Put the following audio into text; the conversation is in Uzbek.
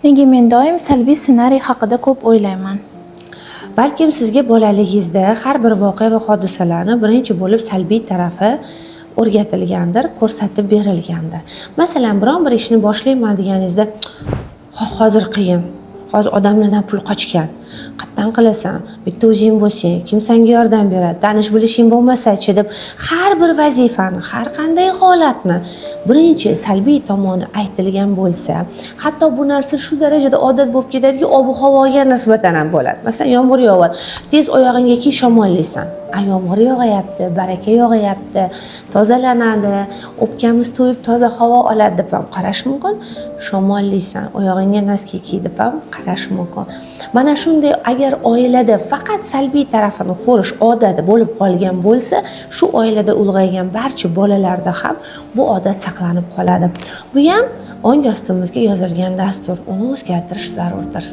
Nega men doim salbiy ssenariy haqida ko'p o'ylayman? Balkim sizga bolaligingizda har bir voqea va hodisalarni birinchi bo'lib salbiy tarafi o'rgatilgandir, ko'rsatib berilgandir. Masalan, biron bir ishni boshlayman deganingizda, "Hozir qiyin, hozir odamlardan pul qochgan, qayerdan qilasan, bitta o'zing bo'lsang, kim senga yordam beradi, tanish bilishing bo'lmasachi", deb har bir vazifani, har qanday holatni birinchi salbiy tomoni aytilgan bo'lsa, hatto bu narsa shu darajada odat bo'lib ketadiki, ob havoga nisbatan ham bo'ladi. Masalan, yomg'ir yog'yapti, tez oyog'ingga kiy, shamollaysan. A yomg'ir yog'ayapti, baraka yog'ayapti, tozalanadi, o'pkamiz to'yib toza havo oladi deb ham qarash mumkin. Shamollaysan, oyog'ingga носки kiy deb ham qarash mumkin. Mana shunday, agar oilada faqat salbiy tarafini ko'rish odati bo'lib qolgan bo'lsa, shu oilada ulg'aygan barcha bolalarda ham bu odat saqlanib qoladi. Bu ham ong ostimizga yozilgan dastur, uni o'zgartirish zarurdir.